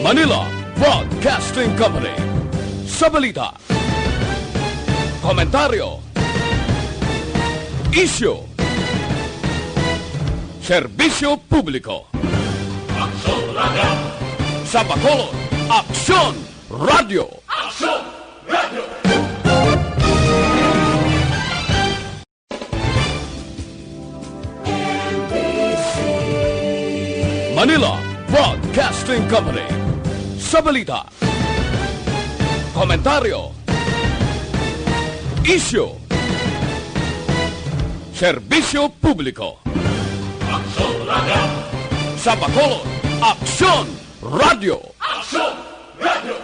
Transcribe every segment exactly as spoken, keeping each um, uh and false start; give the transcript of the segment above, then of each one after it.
Manila Broadcasting Company. Sa balita, komentaryo, isyu, serbisyo publiko. Aksyon Radio. Sa Bacolod, Aksyon Radio. Aksyon Radio. Manila Broadcasting Company. Sa balita, komentaryo, isyu, serbisyo publiko. Aksyon Radio. Sa Bacolod, Aksyon Radio. Aksyon Radio.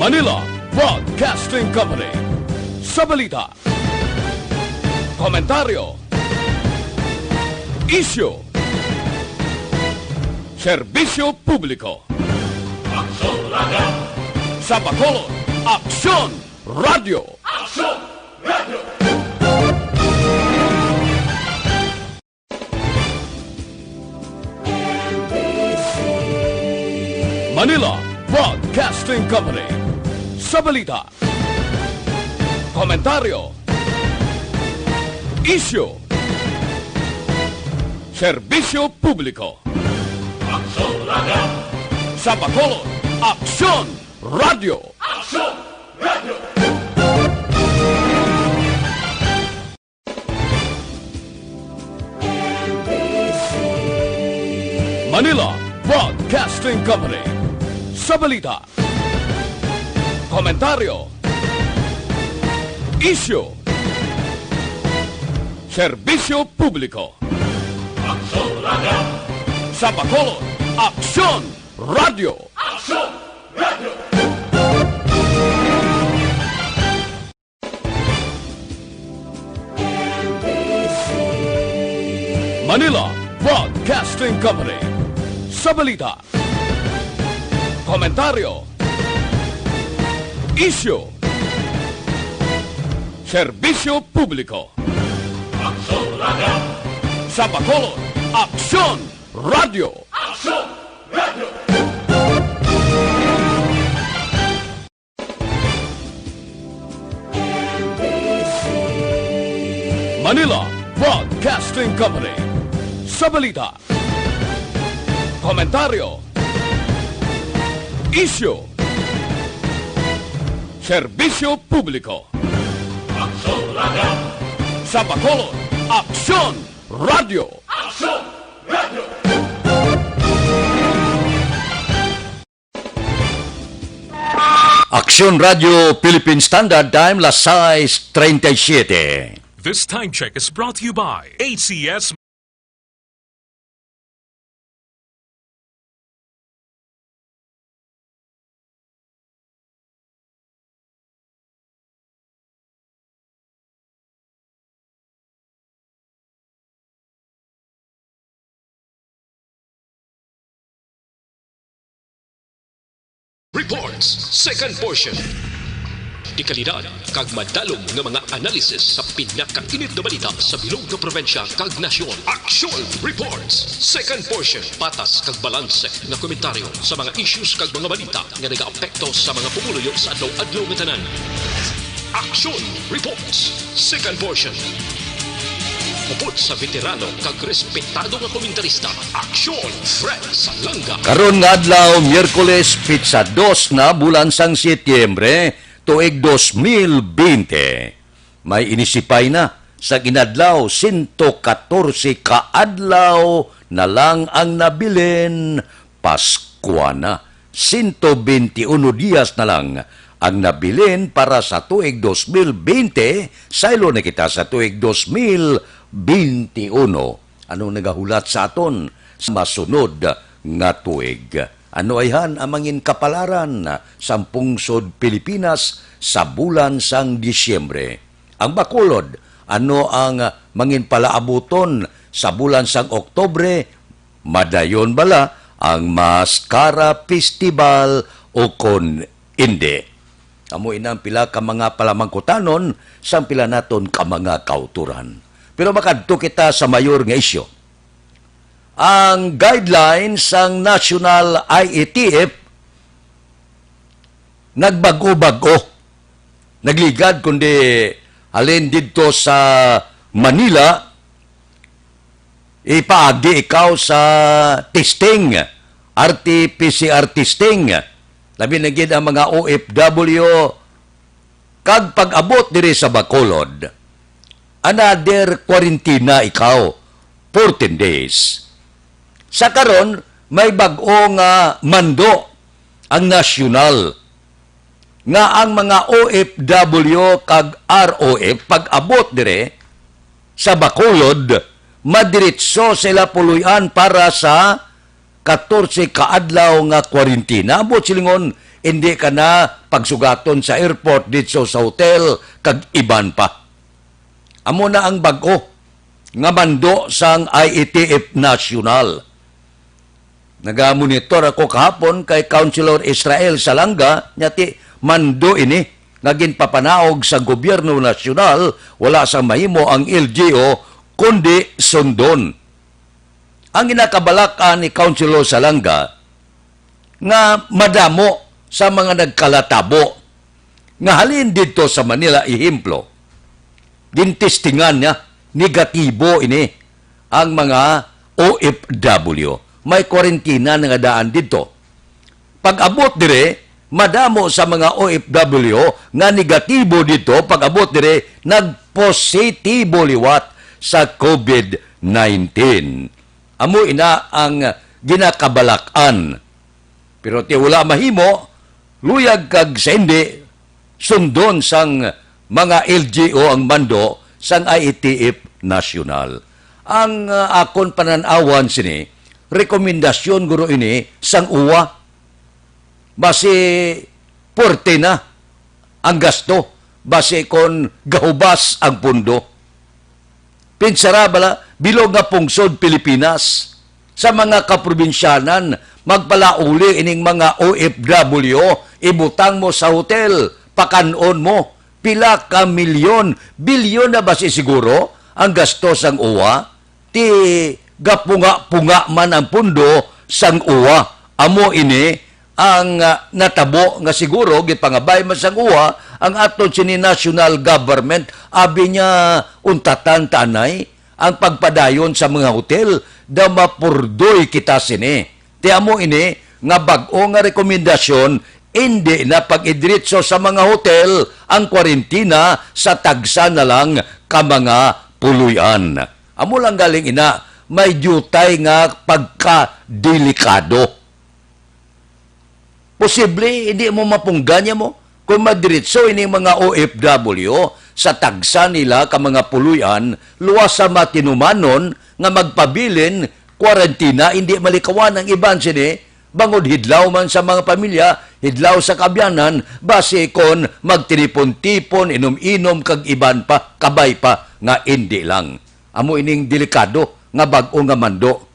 Manila Broadcasting Company. Sa balita, komentaryo, isyu, serbisyo publiko. Aksyon Radio. Sa Bacolod, Aksyon Radio. Aksyon Radio. Manila Broadcasting Company. Sa balita, komentaryo, isyu, serbisyo publiko. Aksyon Radio. Sa Bacolod, Aksyon Radio. Aksyon Radio. Manila Broadcasting Company. Sa balita, komentaryo, isyu, serbisyo publiko. Aksyon Radio. Sa Bacolod, Aksyon Radio. Aksyon Radio. Manila Broadcasting Company. Sa balita, komentaryo, isyu, serbisyo publiko. Aksyon Radio. Sa Bacolod, Aksyon Radio. Aksyon Radio. Manila Broadcasting Company. Sa balita, komentaryo, isyu, serbisyo publiko. Aksyon Radio. Sa Bacolod, Aksyon Radio. Aksyon Radio. Aksyon Radio Philippine Standard Time, las sais treinta y siete. This time check is brought to you by A C S. Reports, second portion. Dekalidad kag madalom nga mga analisis sa pinakainit nga balita sa bilog nga probinsya kag nasyon. Aksyon Reports, second portion. Patas kag balanse nga komentaryo sa mga issues kag mga balita nga nagaapekto sa mga pumuluyo sa adlaw-adlaw nga tanan. Aksyon Reports, second portion. Upod sa veterano kag respetado nga komentarista, Aksyon Fred Salanga. Karon nga adlaw, Miyerkules, petsa dos na, bulan sang Setyembre, tuig dos mil bente. May inisipay na sa ginadlaw, sento katorse ka adlaw na lang ang nabilin, Paskwa na. Sento bente uno dias na lang ang nabilin para sa tuig dos mil bente, saylo na kita sa tuig dos mil bente uno. Ano nagahulat sa aton sa masunod nga tuig? Ano ayhan ang mangin kapalaran sang pungsod Pilipinas sa bulan sang Disyembre? Ang Bacolod, ano ang mangin palaabuton sa bulan sang Oktubre? Madayon bala ang Mascara Festival o kon indi? Amo ina ang pila ka mga palamangkutanon sang pila naton ka mga kautoran. Pero makadto kita sa mayor nga isyu. Ang guidelines sang National I A T F nagbag-o-bag-o. Nagligad, kundi halin didto sa Manila, ipaagi ikaw sa testing, R T P C R testing. Labi na gid ang mga O F W, kag pag-abot diri sa Bacolod, another kwarentina ikaw, fourteen days. Sa karon, may bag-o nga mando ang nasyonal nga ang mga O F W kag R O F pag-abot dire sa Bacolod, madiretso sila puloy-an para sa katorse ka adlaw nga kwarentina. Ambot silingon, indi ka na pagsugaton sa airport, didto sa hotel, kag iban pa. Amo na ang bag-o nga mando sang I A T F National. Nagamonitor ako kahapon kay Councilor Israel Salanga, nya ti mando ini nga ginpapanaog sa gobyerno nasyonal, wala sang mahimo ang L G U kundi sundon. Ang ginakabalak-an ni Councilor Salanga nga madamo sa mga nagkalatabo nga halin didto sa Manila, ehemplo, gintestingan niya, negatibo ini ang mga O F W. May kwarentina na nga daan didto. Pag-abot dire, madamo sa mga O F W nga negatibo didto, pag-abot dire, nagpositibo liwat sa COVID nineteen. Amo ina ang ginakabalak-an. Pero ti wala mahimo, luyag kag sa hindi, sundon sang mga L G U ang mando sang I A T F National. Ang, ah, akon panan-awan sini, rekomendasyon guro ini sang uwa. Basi puwerte na ang gasto, basi kon gahubas ang pundo. Pinsara bala, bilog nga pungsod Pilipinas, sa mga kaprobinsyanan, magpalauli ining mga O F W, ibutang mo sa hotel, pakan-on mo. Pila ka milyon, bilyon na ba si siguro ang gasto sang uwa? Ti gapunga-punga man ang pundo sang uwa. Amo ini ang, ah, natabo nga siguro gipangabay man sang uwa ang aton sini national government. Abi niya, untatan ta anay ang pagpadayon sa mga hotel, daw mapurdoy kita sini. Ti amo ini nga bag-o nga rekomendasyon, indi na pag-idiretso sa mga hotel ang kwarentina sa tagsa na lang ka mga puloy-an. Amo lang galing ina, may diutay nga pagkadelikado. Posible, hindi mo mapunggan niya mo. Kung madiretso ini mga O F W sa tagsa nila ka mga puloy-an, luwas sa matinumanon nga magpabilin, kwarantina, hindi malikawan ang iban sini, bangod hidlaw man sa mga pamilya, hidlaw sa kaabyanan, basi kon magtinipon-tipon, inom-inom, kag iban pa, kabay pa nga indi lang. Amo ining delikado nga bag-o nga mando.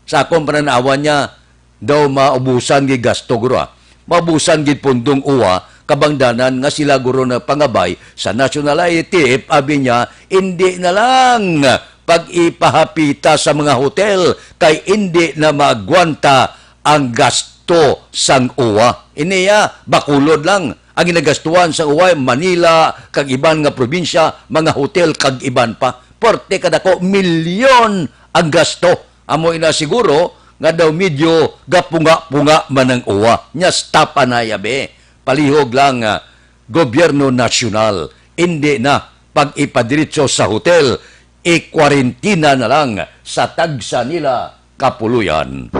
Sa akon pananawan niya, daw maubusan gid gasto guro, ah. Maubusan gid pundong uwa, kabangdanan nga sila guro nagpangabay sa National I A T F, abi niya, indi na lang pag-ipahapita sa mga hotel kay indi na maagwanta ang gasto sang uwa. Ini ya, Bacolod lang ang ginagastuhan sa uwa, Manila, kag iban nga probinsya, mga hotel, kag iban pa. Porte kadako, milyon ang gasto. Amo ina siguro nga daw medyo gapunga-punga man ang uwa. Nya, stop anay, abi. Palihog lang, ah, gobyerno nasyonal. Indi na pag-ipadiretso sa hotel, ikwarentina na lang sa tagsa nila kapuloy-an.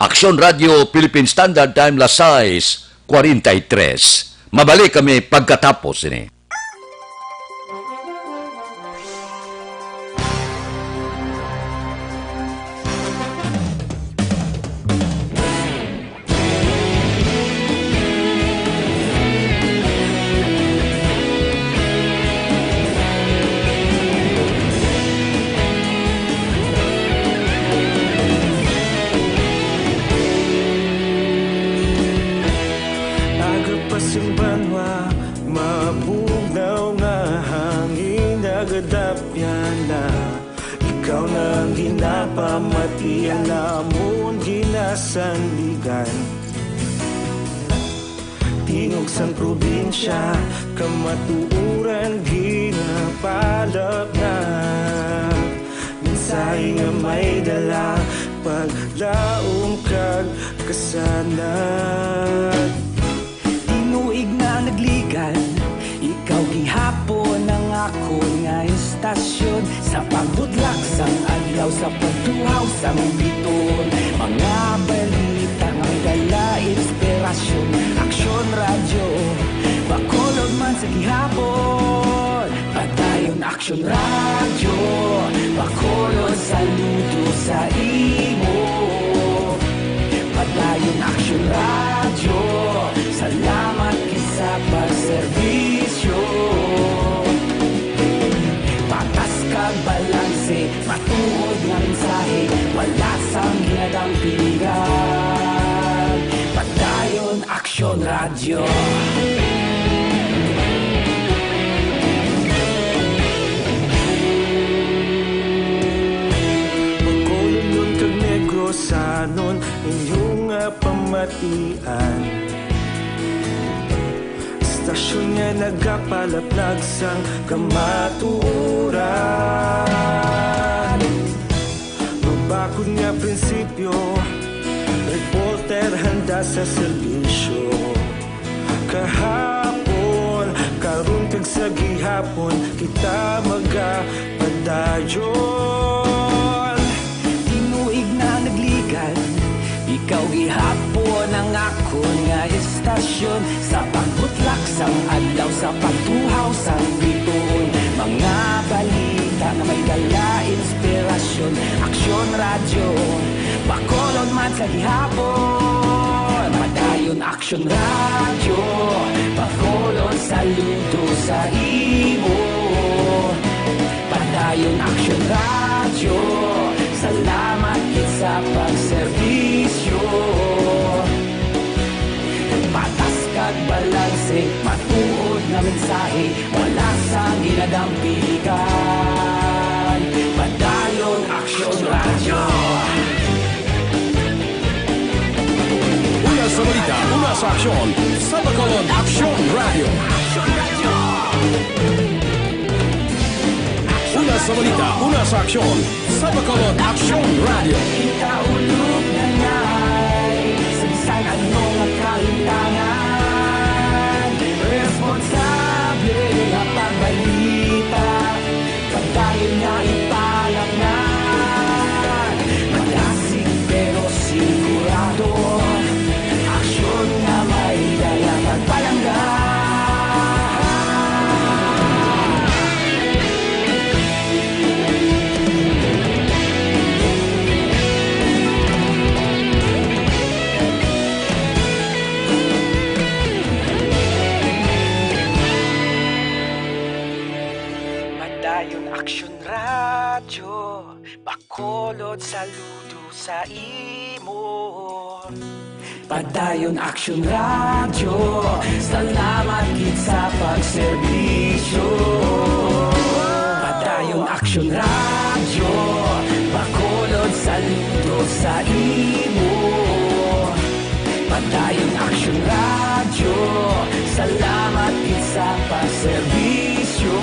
Aksyon Radio Philippine Standard Time, las sais kwarenta y tres. Mabalik kami pagkatapos ini. Nagadapyan na, ikaw na ang ginapamatian, namon ginasandigan. Tingog sang probinsya, kamatuoran ginapalapnag. Mensahe nga may dala, paglaom kag kasanag. Tinuig na nagligan, ikaw gihapon ang akon nga istasyon. Sa pagbutlak sang adlaw, sa pagtuhaw sang biton, mga balita nga may dala inspirasyon. Aksyon Radyo, Bacolod man sa gihapon. Padayon Aksyon Radyo, Bacolod, saludo sa imo. Padayon Aksyon Radyo, salamat gid sa pagserbisyo. Patas kag balanse, matuod nga mensahe, wala sang ginadampigan. Padayon Aksyon Radyo. Bacolodnon kag Negrosanon, inyo nga pamatian. Istasyon nga nagapalapnag sang kamatuoran. Mabakod nga prinsipyo, reporter handa sa serbisyo. Kahapon, karon kag sa gihapon, kita magapadayon. Tinuig na nagligan, ikaw gihapon ang akon nga istasyon. Sa pagbutlak sang adlaw, sa pagtuhaw sang bituon, mga balita nga may dala inspirasyon. Aksyon Radyo, Bacolod man sa gihapon. Padayon Aksyon Radyo, Bacolod, saludo sa imo. Padayon Aksyon Radyo, salamat gid sa pagserbisyo. Patas kag balanse, matuod nga mensahe, wala sang ginadampigan. Padayon Aksyon Radyo. Una sa balita, una sa aksyon, sa Bacolod Aksyon Radyo. Una sa balita, una sa aksyon, sa Bacolod Aksyon Radyo. Kita ulog na ngay sa bisan ano nga kalimtangan. Responsable nga pagbalita, pagdayon nga ipalapngan. Madasig pero sigurado, aksyon nga may dala pagpalangga. Padayon Aksyon Radyo, Bacolod, saludo sa imo. Padayon Aksyon Radyo, salamat gid sa pagserbisyo. Padayon Aksyon Radyo, Bacolod, saludo sa imo. Padayon Aksyon Radyo, salamat gid sa pagserbisyo.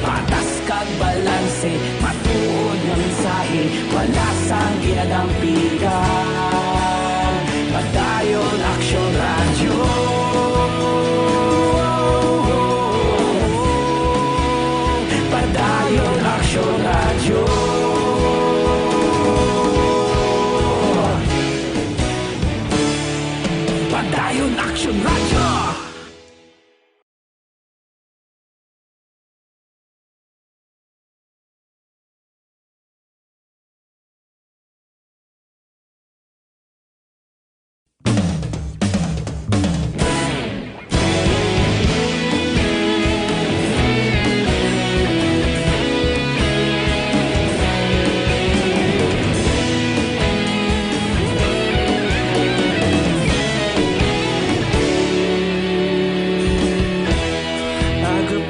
Patas kag balanse, matuod nga mensahe, wala sang ginadampigan. Padayon Aksyon Radyo.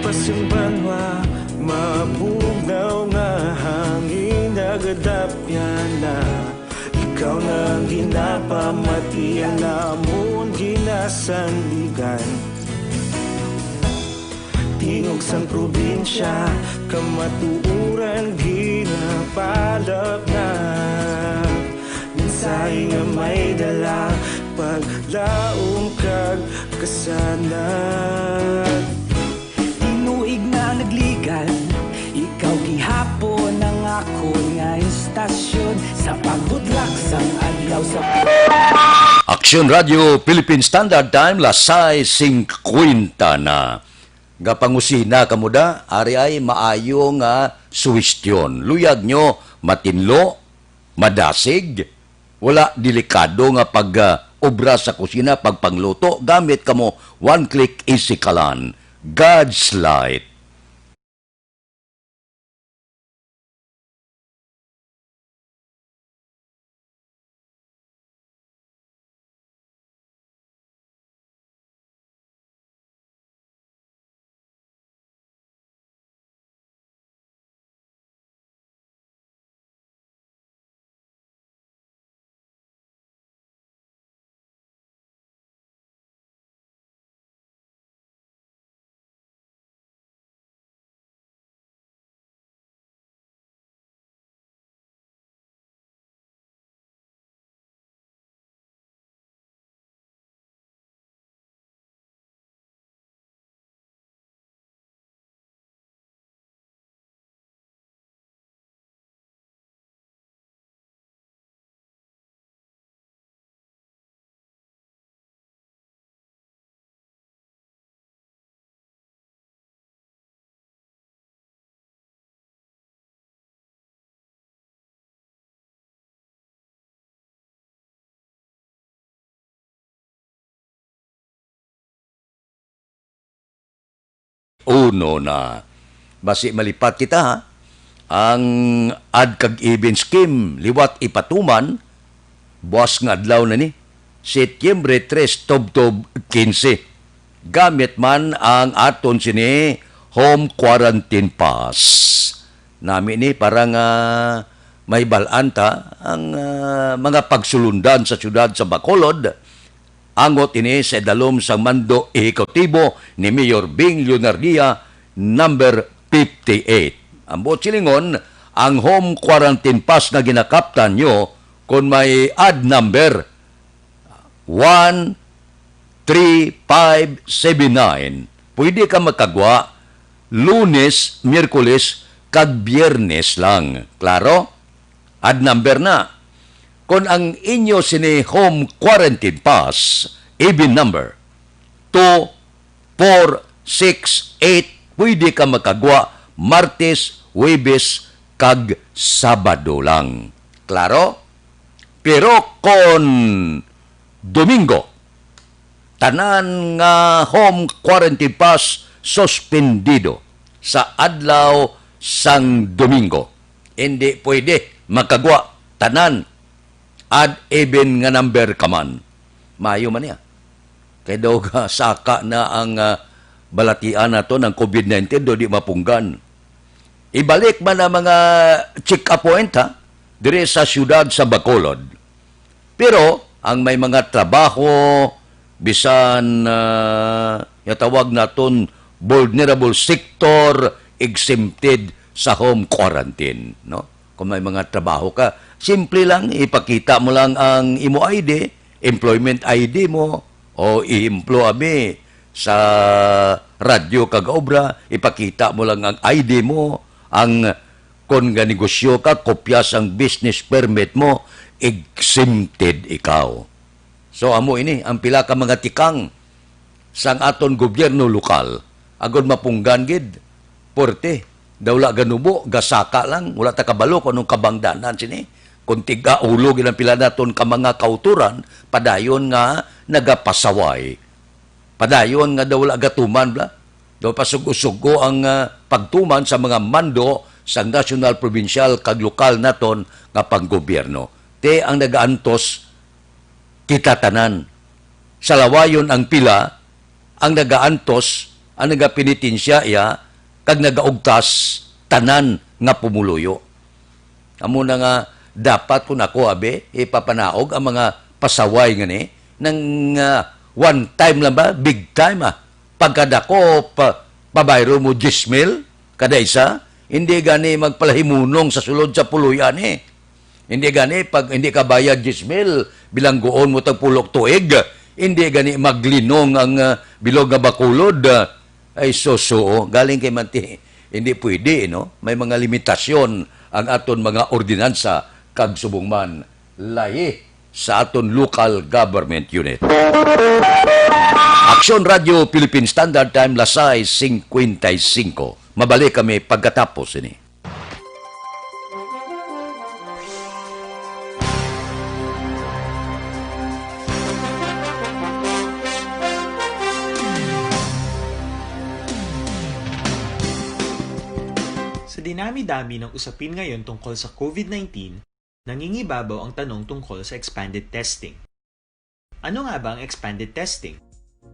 Pasimbanwa, mabugnaw nga hangin nagadapyan na. Ikaw na ang ginapamatian namon ginasandigan. Tingog sang probinsya, kamatuoran ginapalapnat. Mensahe nga may dala, paglaom kag kasanag. Tinuig na nagligan, ikaw gihapon ang akon nga istasyon. Sa pagbutlak sang adlaw sa Aksyon Radio Philippine Standard Time, las sais singkwenta na. Gapangusina kamo da, ari ay maayo nga suwestyon. Luyag nyo, matinlo, madasig, wala delikado nga pag, ah, obra sa kusina, pagpangluto, gamit kamo One Click Easy Kalan. God's Light. Uno na. Basi malipat kita, ha? Ang ad kag even scheme liwat ipatuman, buas nga adlaw na ni, Setyembre tres, tubtob quince. Gamit man ang aton sini home quarantine pass. Nami ni para nga mahibal-an ta ang, ah, mga pagsulundan sa siyudad sa Bacolod, angot ini sa idalom sang mando ehekutibo ni Mayor Bing Leonardia number fifty-eight. Ang buot silingon, ang home quarantine pass nga ginakaptan nyo kon may ad number one three five seven nine, pwede ka makagwa Lunes, Miyerkules, kag Biyernes lang. Klaro? Ad number na. Kon ang inyo sini home quarantine pass, even number two four six eight, pwede ka makagwa Martes, Huwebes, kag Sabado lang. Klaro? Pero kon Domingo, tanan nga home quarantine pass suspendido sa adlaw sang Domingo. Hindi pwede makagwa tanan, ad even nga number ka man. Maayo man niya. Kay daw saka na ang, ah, balatian nato ng covid nineteen, daw di mapunggan. Ibalik man ang mga check-up point, ha, dire sa siyudad sa Bacolod. Pero ang may mga trabaho, bisan, ah, nga tawag naton vulnerable sector, exempted sa home quarantine, no? Kung may mga trabaho ka, simple lang, ipakita mo lang ang imo I D, employment I D mo, o ihemplo, abi, sa radyo kag obra, ipakita mo lang ang I D mo, ang kon nga negosyo ka, kopya sang business permit mo, exempted ikaw. So, amo ini ang pila ka mga tikang sang aton gobyerno lokal, agod mapunggan gid, puwerte. Daw wala ganubo, gasaka lang, wala ta kabalo kung anong kabangdanan sini. Kung tiga-ulo gid ang pila naton ka mga kauturan, padayon nga nagapasaway. Padayon nga daw wala gatuman, bla. Daw pasugo-sugo ang, ah, pagtuman sa mga mando sa nasyonal, probinsyal, kag lokal naton nga panggobyerno. Ti ang nagaantos, kita tanan. Salawayon ang pila, ang nagaantos, ang nagapenitensya iya kag nagaugtas tanan nga pumuluyo. Amo na nga dapat, kun ako, abi, ipapanaog ang mga pasaway nga ni nang, ah, one time lang ba, big time, ah, pagkadakop, pa, pabayro mo diyes mil kada isa, hindi gani magpalahimunong sa sulod sa puloy-an, eh. Hindi gani, pag hindi ka bayad diyes mil, bilangguon mo tag pulok tuig. Hindi gani maglinong ang, ah, bilog nga bakulod, ah. Ay, susuo, galing kay manti, hindi pwede, no? May mga limitasyon ang aton mga ordinansa, kag subong man, lahi sa aton local government unit. Aksyon Radio Philippine Standard Time, las sais cincuenta y cinco. Mabalik kami pagkatapos ini. Sa dinami-dami ng usapin ngayon tungkol sa COVID nineteen, nangingibabaw ang tanong tungkol sa expanded testing. Ano nga ba ang expanded testing?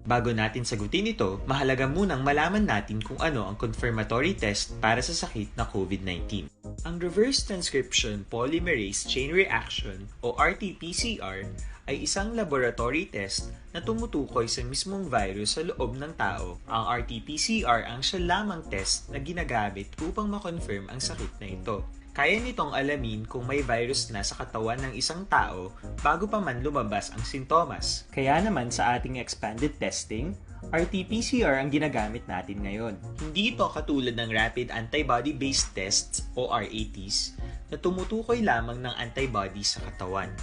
Bago natin sagutin ito, mahalaga munang malaman natin kung ano ang confirmatory test para sa sakit na COVID nineteen. Ang reverse transcription polymerase chain reaction o R T P C R ay isang laboratory test na tumutukoy sa mismong virus sa loob ng tao. Ang R T P C R ang siya lamang test na ginagamit upang ma-confirm ang sakit na ito. Kaya nitong alamin kung may virus na sa katawan ng isang tao bago pa man lumabas ang sintomas. Kaya naman sa ating expanded testing, R T P C R ang ginagamit natin ngayon. Hindi ito katulad ng rapid antibody-based tests o R A Ts na tumutukoy lamang ng antibody sa katawan.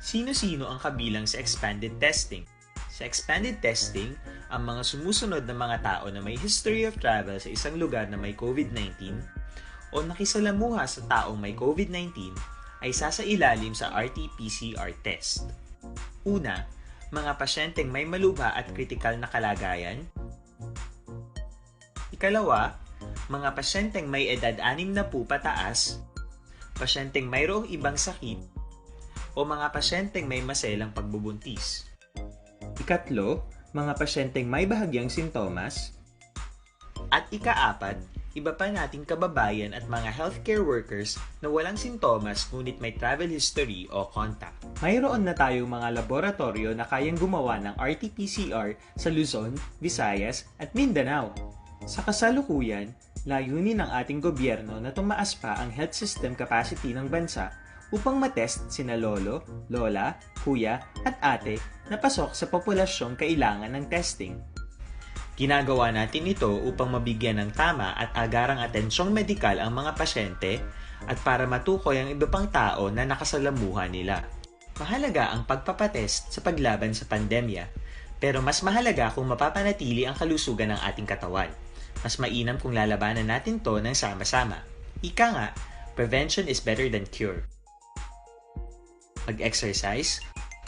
Sino-sino ang kabilang sa expanded testing? Sa expanded testing, ang mga sumusunod na mga tao na may history of travel sa isang lugar na may COVID nineteen o nakisalamuha sa taong may COVID nineteen ay sasailalim sa R T P C R test. Una, mga pasyenteng may malubha at kritikal na kalagayan. Ikalawa, mga pasyenteng may edad anim na po pataas, pasyenteng mayroong ibang sakit, o mga pasyenteng may maselang pagbubuntis. Ikatlo, mga pasyenteng may bahagyang sintomas. At ikaapat, iba pa nating kababayan at mga healthcare workers na walang sintomas ngunit may travel history o contact. Mayroon na tayong mga laboratorio na kayang gumawa ng R T P C R sa Luzon, Visayas, at Mindanao. Sa kasalukuyan, layunin ng ating gobyerno na tumaas pa ang health system capacity ng bansa upang matest sina lolo, lola, kuya, at ate na pasok sa populasyong kailangan ng testing. Ginagawa natin ito upang mabigyan ng tama at agarang atensyong medikal ang mga pasyente at para matukoy ang iba pang tao na nakasalamuha nila. Mahalaga ang pagpapatest sa paglaban sa pandemya, pero mas mahalaga kung mapapanatili ang kalusugan ng ating katawan. Mas mainam kung lalabanan natin 'to ng sama-sama. Ika nga, prevention is better than cure. Mag-exercise,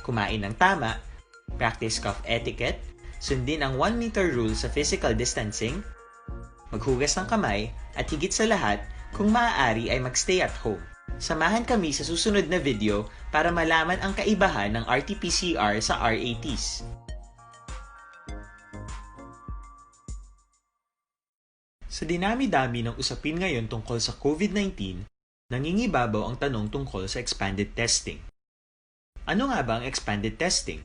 kumain ng tama, practice cough etiquette, sundin ang one meter rule sa physical distancing, maghugas ng kamay, at higit sa lahat, kung maaari ay mag-stay at home. Samahan kami sa susunod na video para malaman ang kaibahan ng R T P C R sa R A Ts. Sa dinami-dami ng usapin ngayon tungkol sa COVID nineteen, nangingibabaw ang tanong tungkol sa expanded testing. Ano nga ba ang expanded testing?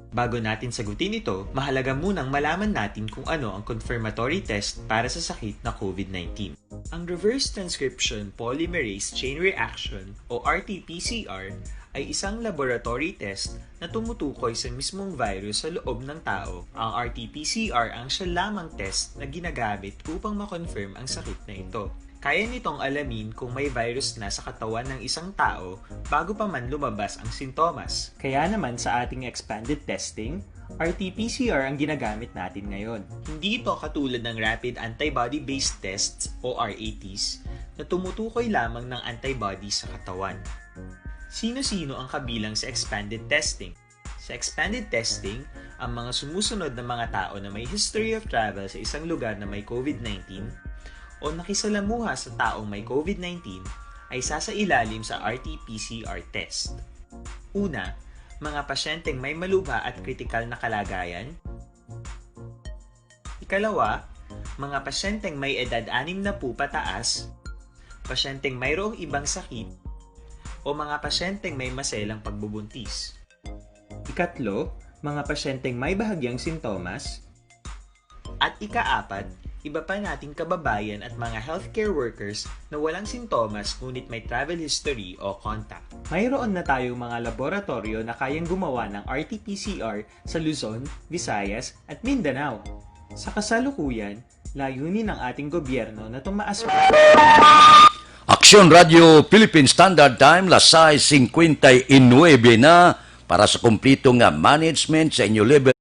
Bago natin sagutin ito, mahalaga munang malaman natin kung ano ang confirmatory test para sa sakit na COVID nineteen. Ang reverse transcription polymerase chain reaction o R T P C R ay isang laboratory test na tumutukoy sa mismong virus sa loob ng tao. Ang R T P C R ang siya lamang test na ginagamit upang ma-confirm ang sakit na ito. Kaya nitong alamin kung may virus na sa katawan ng isang tao bago pa man lumabas ang sintomas. Kaya naman sa ating expanded testing, R T P C R ang ginagamit natin ngayon. Hindi ito katulad ng rapid antibody-based tests o R A Ts na tumutukoy lamang ng antibody sa katawan. Sino-sino ang kabilang sa expanded testing? Sa expanded testing, ang mga sumusunod na mga tao na may history of travel sa isang lugar na may COVID nineteen o nakisalamuha sa taong may COVID nineteen ay sasailalim sa R T P C R test. Una, mga pasyenteng may malubha at kritikal na kalagayan. Kalawa, mga pasyenteng may edad anim na putaas, pasyenteng mayroong ibang sakit, o mga pasyenteng may maselang pagbubuntis. Ikatlo, mga pasyenteng may bahagyang sintomas. At ikaapat, iba pa nating kababayan at mga healthcare workers na walang sintomas ngunit may travel history o contact. Mayroon na tayong mga laboratoryo na kayang gumawa ng R T P C R sa Luzon, Visayas, at Mindanao. Sa kasalukuyan, layunin ng ating gobyerno na tumaas pa. Aksyon Radio Philippine Standard Time, las sais cincuenta y nueve na para sa kompleto nga management sa inyo level.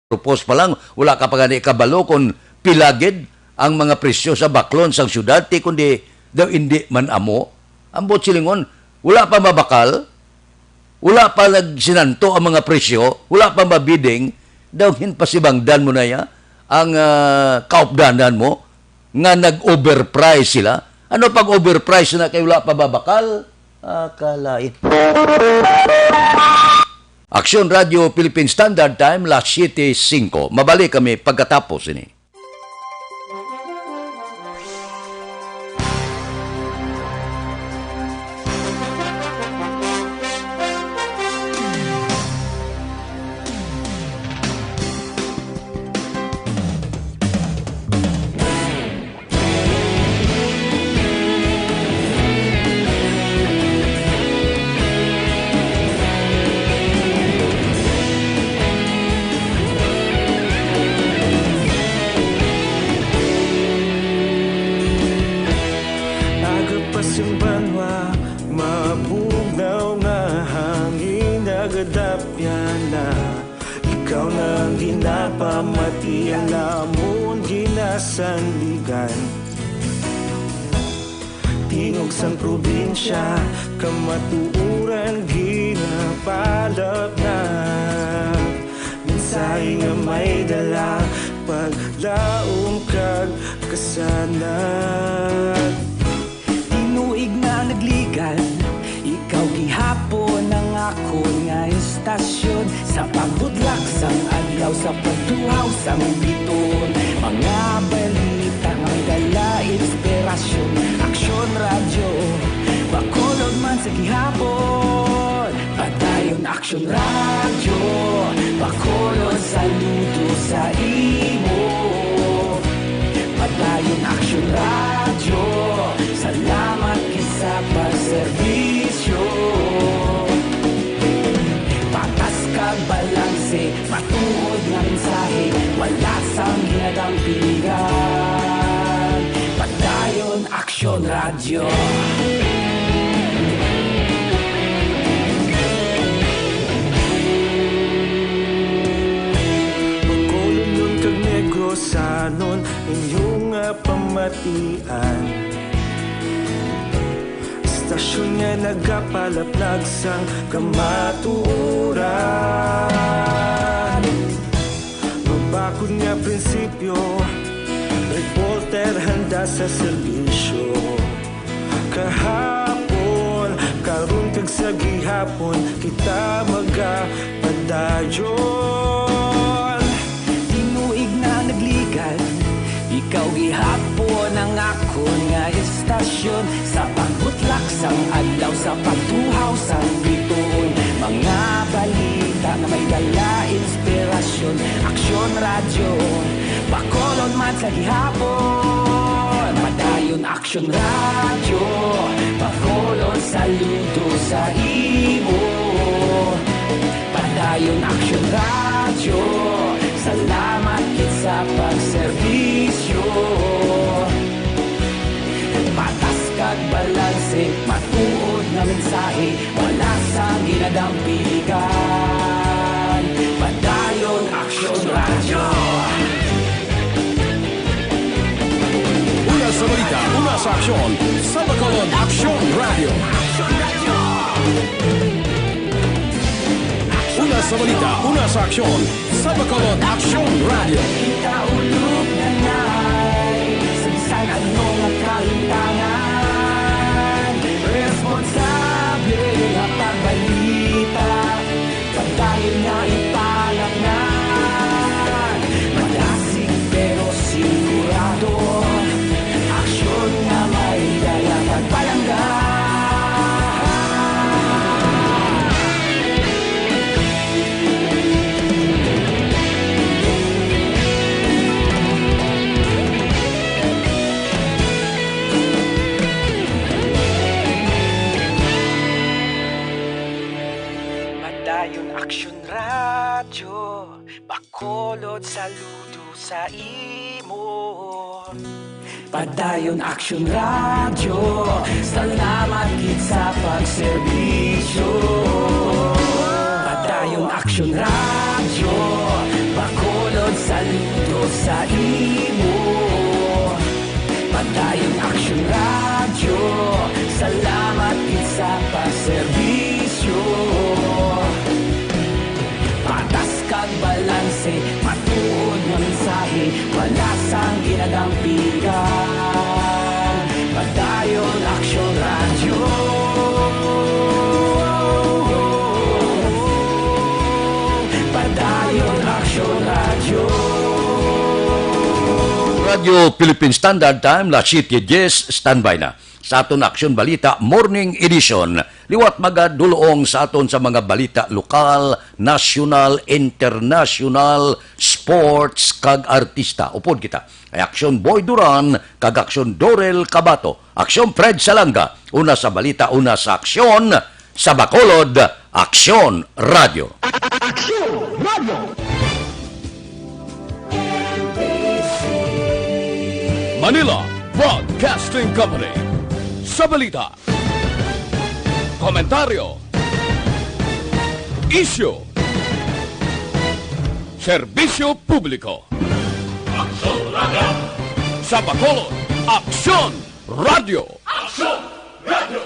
propose pa lang, wala ka pa gani kabalo kung pila gid ang mga presyo sa baklon sang syudad, ti kundi daw indi man amo. Ang buot silingon, wala pa mabakal, wala pa nagsinanto ang mga presyo, wala pa mabidding, daw ginpasibangdan mo na ya ang, ah, kaupdanan mo nga nag-overprice sila. Ano pag overprice na kay wala pa mabakal? Ah, kalain. Aksyon Radio Philippine Standard Time, las siyete singko. Mabalik kami pagkatapos ini. Aga pa sing banwa, mabugnaw nga hangin, nagadapyan na. Ikaw na ang ginapamati, ang lamon ginasandigan. Tingog sang probinsya, kamatuoran ginapalapnag. Mensahe nga may dala, paglaom kag kasanag. Tinuig na nagligan, ikaw gihapon ang akon nga istasyon. Sa pagbutlak sang adlaw, sa pagtuhaw sang bituon, mga balita nga may dala inspirasyon. Aksyon Radyo, Bacolod man sa gihapon. Padayon Aksyon Radyo, Bacolod, saludo sa imo. Padayon Aksyon Radyo, salamat gid sa pagserbisyo. Patas kag balanse, matuod nga mensahe, wala sang ginadampingan. Padayon Aksyon Radyo. Bacolodnon kag Negrosanon, inyo nga pamatian. Istasyon nga nagapalaplag sang kamatuoran. Mabakod nga prinsipyo, reporter handa sa serbisyo. Kahapon, karon kag sa gihapon, kita magapadayon. Tinuig na nagligan, ikaw gihapon ang akon nga istasyon. Sa pagbutlak sang adlaw, sa pagtuhaw sang bituon, mga balita nga may dala inspirasyon. Aksyon Radyo, Bacolod man sa gihapon. Padayon Aksyon Radyo, Bacolod, saludo sa imo. Padayon Aksyon Radyo, salamat gid sa pagserbisyo. Patas kag balanse, matuod nga mensahe, wala sang ginadampingan. Padayon Aksyon Radyo. Una sa balita, una sa aksyon, sa Bacolod Aksyon Radyo. Una sa balita, una sa aksyon, sa Bacolod Aksyon Radyo. Kita ulog na nay, sa bisan ano nga kalimtangan, responsable nga pagbalita, padayon nga ipalapngan. Madasig pero sigurado, aksyon nga may dala pagpalangga. Padayon Aksyon Radyo, Bacolod, saludo sa imo. Padayon Aksyon Radyo, salamat gid sa pagserbisyo. Padayon Aksyon Radyo, Bacolod, Sa imo, Padayon Aksyon Radyo. Salamat gid sa pagserbisyo. Patas kag balanse, matuod nga mensahe, wala sang ginadampigan. Padayon Aksyon Radyo. Padayon Aksyon Radyo. Radyo Philippine Standard Time, las siete diez, standby na. Sa aton Aksyon Balita Morning Edition, liwat magadulong sa aton sa mga balita lokal, nasyonal, internasyonal, sports, kag artista. Upod kita, ay Aksyon Boy Duran kag Aksyon Dorel Cabato, Aksyon Fred Salanga, una sa balita, una sa aksyon, sa Bacolod, Aksyon Radyo. Aksyon Radyo. Manila Broadcasting Company. Sa balita, komentaryo, isyu, serbisyo publiko. Aksyon Radyo. Sa Bacolod, Aksyon Radyo. Aksyon Radyo.